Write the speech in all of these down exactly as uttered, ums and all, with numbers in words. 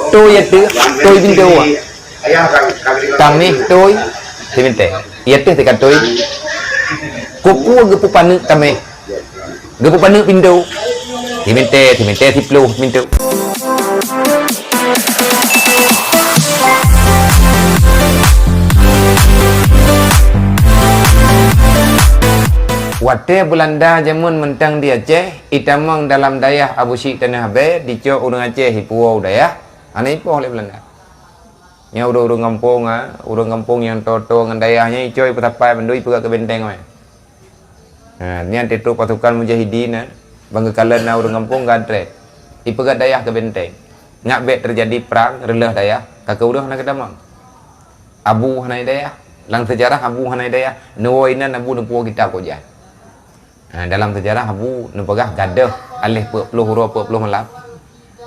Toi ateueh, toi pintoe. Tameh toi, siminten. Ateueh teuka toi. Kuku geupeupaneuk tameh. Geupeupaneuk pintoe. Siminten, siminten siploh pintoe. Watée Beulanda jameun mantong di Aceh, itamong dalam dayah Abusyik Tanah Abée, dicok ureuëng Aceh ipuwoe u dayah, hana ipoh lé Beulanda. Nyan ureuëng-ureuëng gampông, ha, ureuëng gampông nyang toe-toe ngon dayah nyan icok ipeusapai bandum ipeugah keu benteng wai. Ha, nyan teutrok pasukan mujahidin, ha, ban geukalon na ureuëng gampông geuantre. Ipeugah dayah keu benteng. Ngat bék teujadi prang, reuloh dayah, ka keu ureuëng hana geutamong. Abu hana dayah. Lam seujarah Abu hana dayah. Neuwoe inan Abu neupuwoe kitab kojah. Ha, dalam seujarah Abu neupeugah gadôh aléh peuet ploh uroe peuet ploh malam.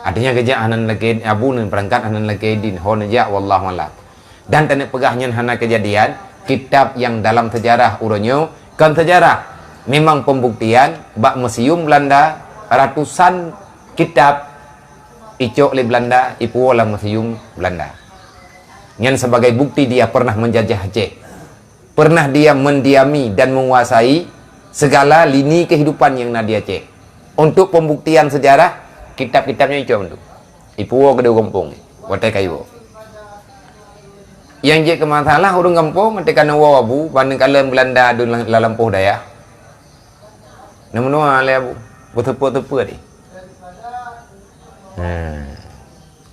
Artinya geujak hana lagée Abu neupeurangkat hana lagée din ho neujak wallahu alam. Dan taneuk peugah nyan hana keujadian, kitab nyang dalam seujarah uroe nyoe kon seujarah. Memang pembuktian bak museum Beulanda ratusan kitab icok lé Beulanda ipuwoe lam museum Beulanda. Nyan sebagai bukti dia pernah menjajah Aceh. Pernah dia mendiami dan menguasai segala lini kehidupan nyang na di Aceh. Untuk pembuktian sejarah, kitab-kitab nyan icok mandum. Ipuwoe keudéh gampông, watée kayue. Nyang jeuet keu masalah ureuëng gampông, teuka neuwoe Abu, ban neukalon Beulanda dum lam, lam lampôh dayah. Neumeunoe lé Abu, beuteupeue-teupeue di. Nah.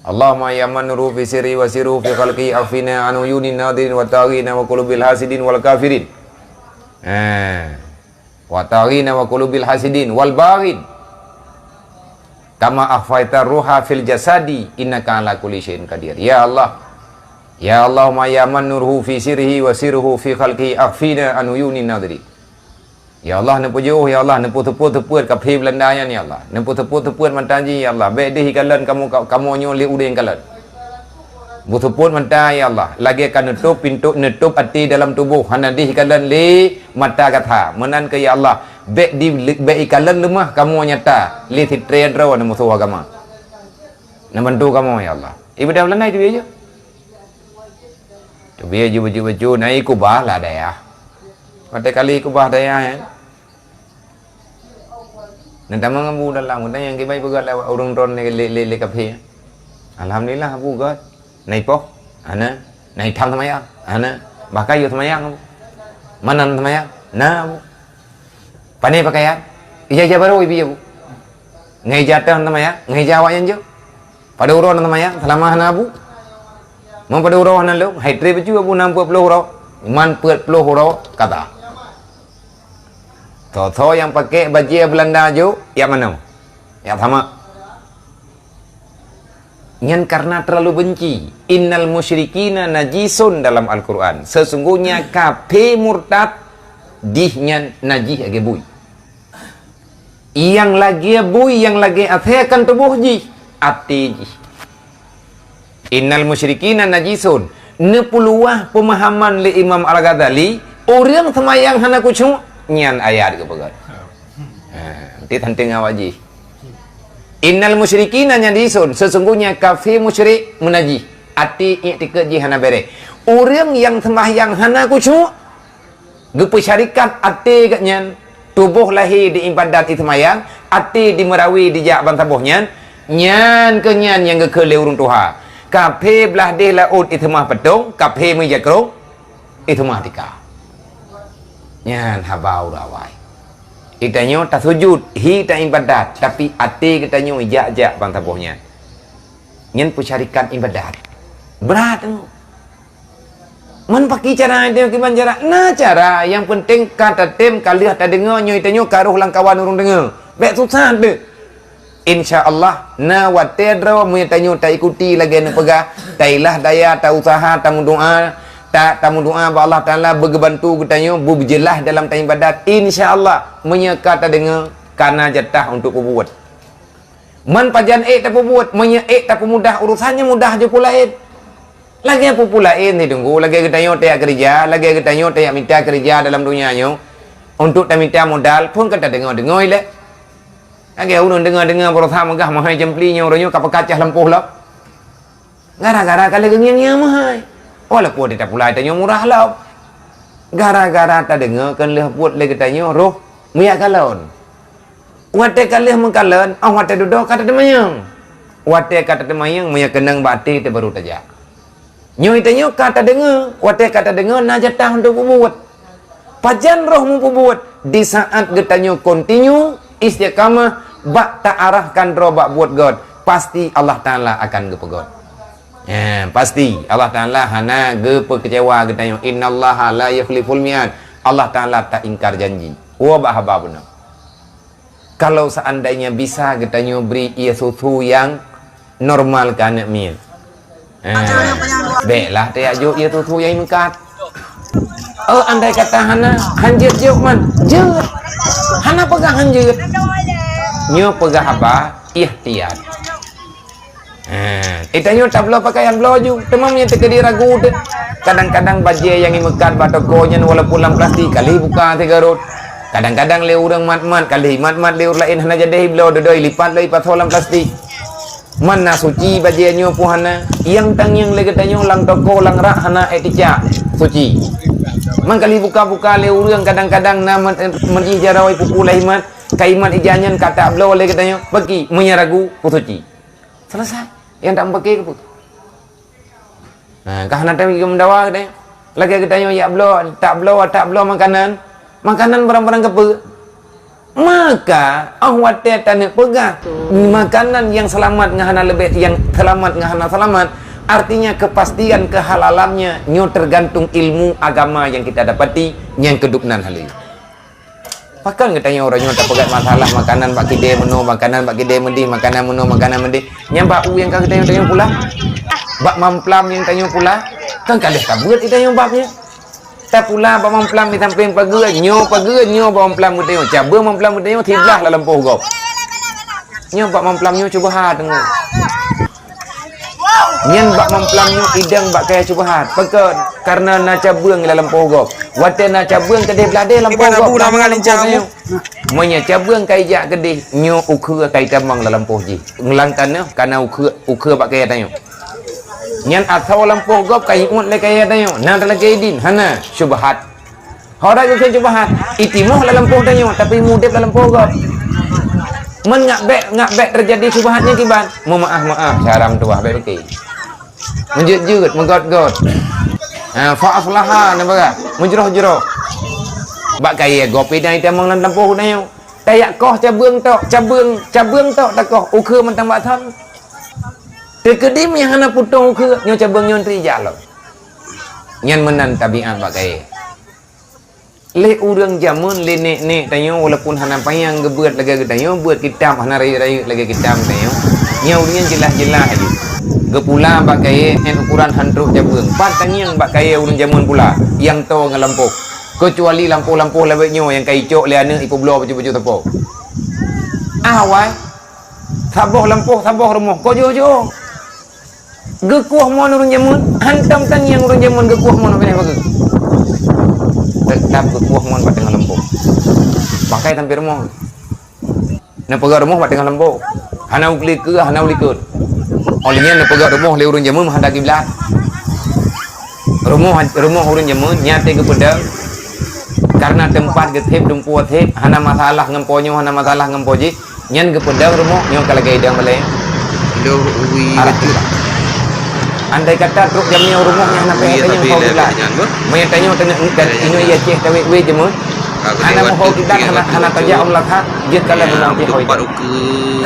Allahumma ya man nuruhu fi sirri wa sirruhu fi khalqi, akhfina an uyunin nadhirin wa taghina wa qulubil hasidin wal kafirin. Ha. Wa taghina wa qulubil hasidin wal baghin. Kama akhfaita ruha fil jasadi, innaka ala kulli syai'in qadir. Ya Allah. Ya Allahumma ya man nuruhu fi sirrihi wa sirruhu fi khalqihi, akhfina an uyunin nadhirin. Ya Allah, neupeujiôh, ya Allah, neupeuseupôt-seupôt kaphé Beulanda nyan, ya Allah. Neupeuseupôt-seupôt mata jih, ya Allah. Bék deuh ikalon kamoe, kamoe nyoe lé udeb kalon. Beuseupôt mata, ya Allah. Lagée ka neutôb pintoe, neutôb até dalam tuboh, hana deuh ikalon lé mata gata. Meunan keuh, ya Allah, bék di, bék ikalon leumah kamoe nyata lé sitré droe neumusoh agama. Neubantu kamoe, ya Allah. Ibadah Beulanda itu aja. Teubiet ju bacut-bacut, na ikubah lah dayah. Watée kali ikubah dayah, eh. Neutamong Abu dalam, geutanyoe nyang kiban peugah lé ureuëng droe lé, lé, lé, lé kaphé. Alhamdulillah, Abu gét. Na ipoh? Hana. Na itam seumayang? Hana. Bahkan yue seumayang, Abu. Mana seumayang? Na, Abu. Pane pakaian? Ija-ija barô ibi, Abu. Ngai ija teuh seumayang, ngai ija awaknyan jeuet. Padub uroe na seumayang, seulama hana Abu. Meu padub uroe hana lôn, hai treb bacut Abu nam peuet ploh uroe, man peuet ploh uroe kata. Tho-tho nyang pakai bajée Beulanda jok, jak manoe? Jak samak. Nyan karena terlalu benci. Innal musyrikina najisun dalam Al-Quran. Sesungguhnya kaphé murtad dih nyan najih lagée bui. Nyang lagée bui, nyang lagée asée akan tuboh jih, até jih. Innal musyrikina najisun. Neupeuluwah peumahaman lé Imam Al-Ghazali, ureuëng seumayang hana khusyuk, nyan ayat geupeugah. Ha, nanti tantang awak jih. Innal musyrikina najisun, sesungguhnya kaphé musyrik meunajih, até iktikad jih hana béreh. Ureuëng nyang seumayang hana khusyuk, geupeusyarikat até geuh nyan, tuboh lahé di ibadat iseumayang, até di meurawi dijak bansaboh nyan, nyan keuh nyan nyang geukheun lé ureuëng tuha. Kaphé blaih deh laôt iseumah peutông, kaphé meujakrong iseumah tika. Nyan haba ureuëng awai. Geutanyoe tasujud, hi taibadat, tapi até geutanyoe ijak-jak bansaboh nyan. Nyan peusyarikat ibadat. Brat. Man pakri cara, kiban cara? Na cara, nyang peunteng ka tatem, ka lheueh tadeungoe, nyoe tanyoe ka rhoh lam kawan ureuëng deungoe. Bék susah deuh. Insya Allah, na watée droe meunyoe tanyoe taikuti lagée neupeugah, tailah daya, tausaha, tameudoa, ta, tameudoa bak Allah Taala beugeubantu geutanyoe, beujeulaih dalam taibadat. Insya Allah, meunyoe ka tadeungoe, ka na jatah untuk peubuet. Man pajan ék tapeubuet, meunyoe ék tapeumudah urosan nyan mudah jeuet peue laén. Lagée peue-peue laén di teungku, lagée geutanyoe tajak keureuja, lagée geutanyoe tajak mita keureuja dalam donya nyoe, untuk tamita modal, phon ka tadeungoe-deungoe ilée. Lagée ureuëng deungoe-deungoe baroesa meugah meuhai jeumpli nyoe uroe nyoe ka peukacah lampôh lom. Gara-gara ka lheueh geungieng-ngieng meuhai. Walaupun di tapula tanyoe murah lom. Gara-gara tadeungoe keu lheueh buet lé geutanyoe roh meuyak kalon. Watée ka lheueh meukalon, óh watée dudoe ka tateumanyong. Watée ka tateumanyong, meunyoe keunong bak até teuh baru tajak. Nyoe tanyoe ka tadeungoe, watée ka tadeungoe na jatah untuk peubuet. Pajan roh mupeubuet? Di saat geutanyoe kontinu istiqamah bak taarahkan droe bak buet gét, pasti Allah Taala akan geupeugét. Ya, pasti Allah Taala hana geupeukeucewa geutanyoe. Innallaha la yukhliful mi'ad. Allah Taala tak ingkar janji. Woe bak haba beuna. Kalau seandainya bisa geutanyoe bri ié susu nyang normal keu aneuk miet. Ha, béklah tajak jok ié susu nyang meukat. Oh, andai kata hana, hanjeuet jok man. Jeuet. Hana peugah hanjeuet. Nyoe peugah haba, ikhtiar. Ha, eh, tanyoe tabloe pakaian bloe ju, teuma meunyoe teukeudi ragu teuh. Kadang-kadang bajée nyang imeukat bak toko nyan walaupun lam plastik, ka lheueh buka sigarot. Kadang-kadang lé ureuëng mat-mat, ka lheueh mat-mat lé ureuëng laén hana jadi bloe, dodoi lipat lé ipasoe lam plastik. Man na suci bajée nyoe pun hana, nyang tangieng lé geutanyoe lam toko lam rak hana ék ticak suci. Man ka lheueh buka-buka lé ureuëng kadang-kadang na men-, meujih jaroe pukul lhée imat, ka imat ija nyan ka tabloe lé geutanyoe, peuki meunyoe ragu peusuci. Selesai. Nyang tak meupaké keupeue? Nah, ka hana teurimong meudawa geutanyoe. Lagée geutanyoe jak bloe, tak bloe, tak bloe makanan. Makanan barang-barang keupeue? Maka, óh watée taneuk peugah, makanan nyang seulamat ngon hana leubeh, nyang seulamat ngon hana seulamat, artinya kepastian kehalalannya nyoe tergantung ilmu agama nyang kita dapati, nyang keudubnan haleue. Pakon geutanyoe uroe nyoe tapeugah masalah makanan bak kidée meunoe, makanan bak kidée meudeh, makanan meunoe, makanan meudeh. Nyang bak u nyang ka geutanyoe, tanyoe pula? Bak mamplam nyang tanyoe pula? Kan ka lheueh tabeuet geutanyoe bab nyan. Tapula bak mamplam di sampéng pageue, nyoe pageue, nyoe bak mamplam geutanyoe. Cabeueng mamplam geutanyoe siblah lam lampôh gob. Nyoe bak mamplam nyoe cubaha teungoh. Nyan bak mamplam nyoe idang bak kayée cubahat. Pakon? Kareuna na cabeueng lam lampôh gob. Watée na cabeueng keudeh bladée lampôh gob, na mangat lincah tanyoe. Meunyoe cabeueng ka ijak keudeh, nyoe ukheue ka itamong lam lampôh jih. Lam tanoh ka na ukheue, ukheue bak kayée tanyoe. Nyan asoe lampôh gob ka iuet lé kayée tanyoe. Na talakée idin? Hana. Cubahat. Ho dak geukheun cubahat, itimoh lam lampôh tanyoe, tapi mudeb lam lampôh gob. Meunyoe bék, nyoe bék teujadi cubahat nyan kiban, meumaáh-maáh, cara meutuwah bék beutôi. Meujeuet-jeuet, meugöt-göt. Ha, fa aslaha, na bagah, meujroh-jroh. Bak kayée gob idang itamong lam lampôh tanyoe. Tajak koh cabeueng tok, cabeueng, cabeueng tok takoh, ukheue mantong bak thon. Teukeudi nyang hana putôh ukheue, nyoe cabeueng nyoe teuijak lom. Nyan meunan tabiat bak kayée. Lé ureuëng jameun, lé nék-nék tanyoe, walaupun hana panyang geubeuet lagée geutanyoe, beuet kitab hana rayeuk-rayeuk lagée kitab tanyoe, nyan ureuëng nyan jeulaih-jeulaih aju. Geupula bak kayée, nyan ukuran han trok cabeueng. Pat tangieng bak kayée ureuëng jameun pula, nyang toe ngon lampôh. Keucuali lampôh-lampôh labée nyoe nyang ka icok lé aneuëk ipeubloe bacut-bacut sapo. Ah, wai. Saboh lampôh, saboh rumoh. Kok jiôh-jiôh? Geukueh mon ureuëng jameun, hantom tangieng ureuëng jameun geukueh mon, apa nyan bagus. Teutap geukueh mon bak teungoh lampôh. Pakai sampai rumoh. Neupeugah rumoh bak teungoh lampôh. Hana u likot, hana u likot. Óh lheueh nyan neupeugah rumoh lé ureuëng jameun meuhadap kiblat. Rumoh, rumoh ureuëng jameun nyan teuh geupeudong. Kareuna teumpat geutheb, dumpeue theb, hana masalah ngon po nyoe, hana masalah ngon po jih. Nyan geupeudong rumoh nyoe ka lagée idang balée. Loh, ui, arah kiblat. Andai kata trok jamé rumoh nyang hana payah tanyoe ho kiblat. Meunyoe tanyoe teungoh inoe ia ceh tawét wée jameun. Hana meuho kiblat, hana, hana tajak Allah Taala, jeuet ka lheueh rumoh pih ho.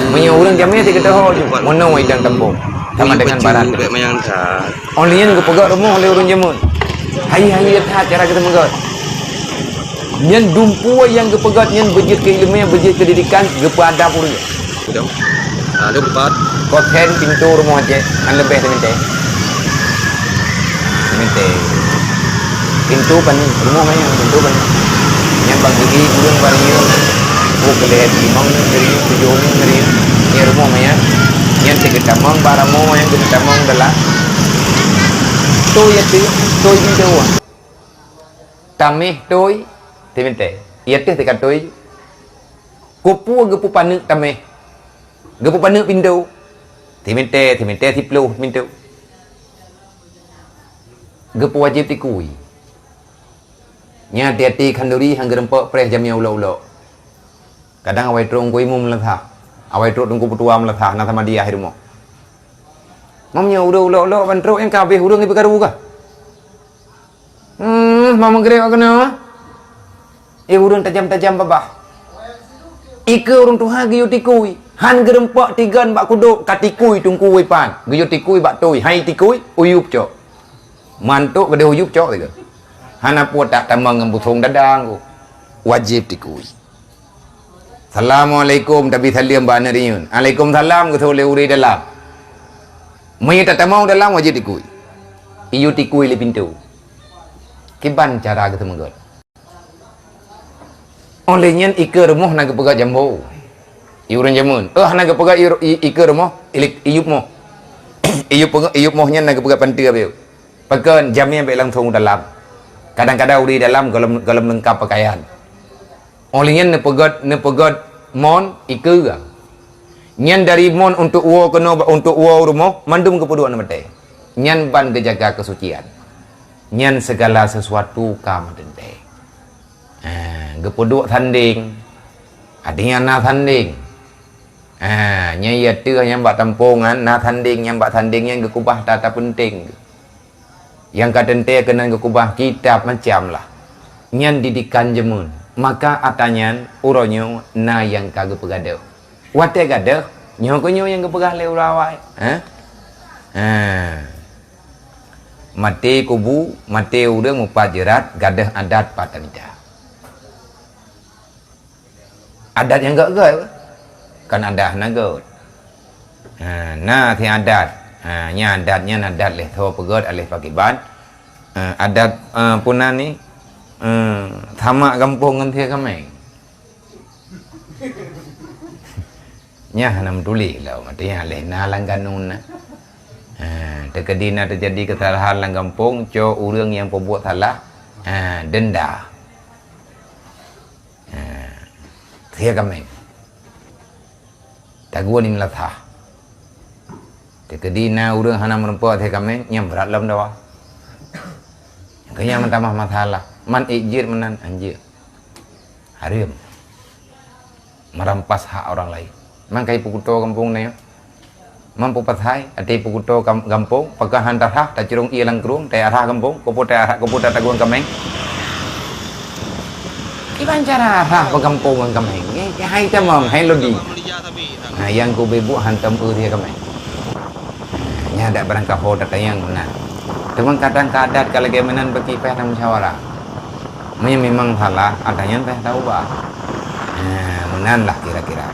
Meunyoe ureuëng jamé teuh geutanyoe ho ju, meunoe idang tampông. Sama dengan barat. Óh lheueh nyan geupeugah rumoh lé ureuëng jameun. Hai-hai that cara geutanyoe meugöt. Nyan dumpeue nyang geupeugöt nyan beujeuet keu iéleumé, beujeuet keu didikan, geupeuadab ureuëng. Udang. Ah, leuh pat. Kosen pintoe rumoh jih, han leubeh teumintéh. Teumintéh. Pintoe pané, rumoh manyang, pintoe pané. Nyang bak geubi ureuëng bak riyeuen. Oh, keuleh limong nyoe, riyeuen, tujoh nyoe, riyeuen. Nyan rumoh manyang. Nyan cit geutamong bak ramoe, nyang geutamong dalam. Toe ya tu, toe pintoe. Taméh toe, teumintéh. Ia teuh teuka toe. Keupeue geupeupaneuk taméh? Geupeupaneuk pintoe. Teumintéh, teumintéh siploh pintoe. Geupeuwajéb tikui. Nyan hati-hati khanduri han geurumpok preh jamé ulok-ulok. Kadang awai trok Teungku Imum meulasah, awai trok Teungku Peutua meulasah, na samadiyah di rumoh. Meunyoe ureuëng ulok-ulok ban trok nyang ka habéh ureuëng ipeukaru kah? Hmm, ma meugreb keunoe. Eh, ureuëng tajam-tajam babah. Ikeue ureuëng tuha geuyue tikui. Han geurumpok tigon bak kudok ka tikui Teungku Ipan. Geuyue tikui bak tui, hai tikui, uyueb cok. Mantok keudeh uyueb cok tiga. Hana puet tak tamong ngon busong dadang ku. Wajéb tikui. "Assalamualaikum," tabi saleuem bak aneuk riyeuen. "Alaikumsalam," geutôi lé ureuëng dalam. Meunyoe tatamong dalam, wajéb tikui. Iyue tikui lé pintoe. Kiban cara geuteumeugot. Óh lheueh nyan ikeue rumoh na geupeugah jambo. I ureuëng jameun. Eh, na geupeugah i, i, ikeue rumoh, ilik, iyueb moh. Iyueb peugah, iyueb moh nyan na geupeugah panteue abeu. Pakon jamé bèk langsong u dalam. Kadang-kadang ureuëng dalam gohlom, gohlom leungkap pakaian. Óh lheueh nyan neupeugét, neupeugét mon ikeue. Nyan dari mon untuk woe keunoe bak untuk woe u rumoh, mandum geupeuduek na maté. Nyan ban geujaga keusucian. Nyan segala sesuatu ka meuteuntèe. Ha, geupeuduek sandéng. Artinya na sandéng. Ha, nyan ya teuh nyang bak tampôngan, na sandéng nyang bak sandéng nyan geukubah tata peunteng. Nyang ka teuntèe keunan geukubah kitab macam lah. Nyan didikan jameun. Maka ata nyan uroe nyoe na nyang ka geupeugadôh. Watèe gadôh, nyoe keuh nyoe nyang geupeugah lé ureuëng awai. Ha? Ha. Maté kubu, maté ureuëng mupat jeurat, gadôh adat pat tamita. Adat nyang gét-gét kan adat hana gét. Ha, na si adat. Ha, nya adat nyan adat leh tho peugét, aleh pakiban. Ha, adat, ha, puna ni, ha, sama gampông ngon si kameng. Nya hana meutuléh lom, artinya leh na lam kanun na. Ha, teukeudi na teujadi keusalahan lam gampông, cok ureuëng nyang peubuet salah, ha, denda. Ha, si kameng. Tagun ni meulasah. Teukeudi na ureuëng hana meurumpok si kameng, nyang brat lom dawa. Nyang keu nyan meutamah masalah. Man ék jeuet meunan, anjeuet. Hareuem. Merampas hak orang lain. Man kai peukuto gampông na nyoe. Man peupathai, até peukuto kam-, gampông, pakon han tarhah, tacurông ie lam krueng, tayarhah gampông, keupeue tayarhah, keupeue tatagun kameng. Kiban cara arhah bak gampông ngon kameng. Eh, hai tamong, hai lodi. Ha, nyang keu beubuek hantom eu dia kameng. Ha, nya adat barangkaho tatanyong meunan. Teuma kadang keu adat ka lagèe meunan bagi payah tamusyawarah. Meunyoe memang salah, ata nyan payah taubah. Ha, meunan lah kira-kira.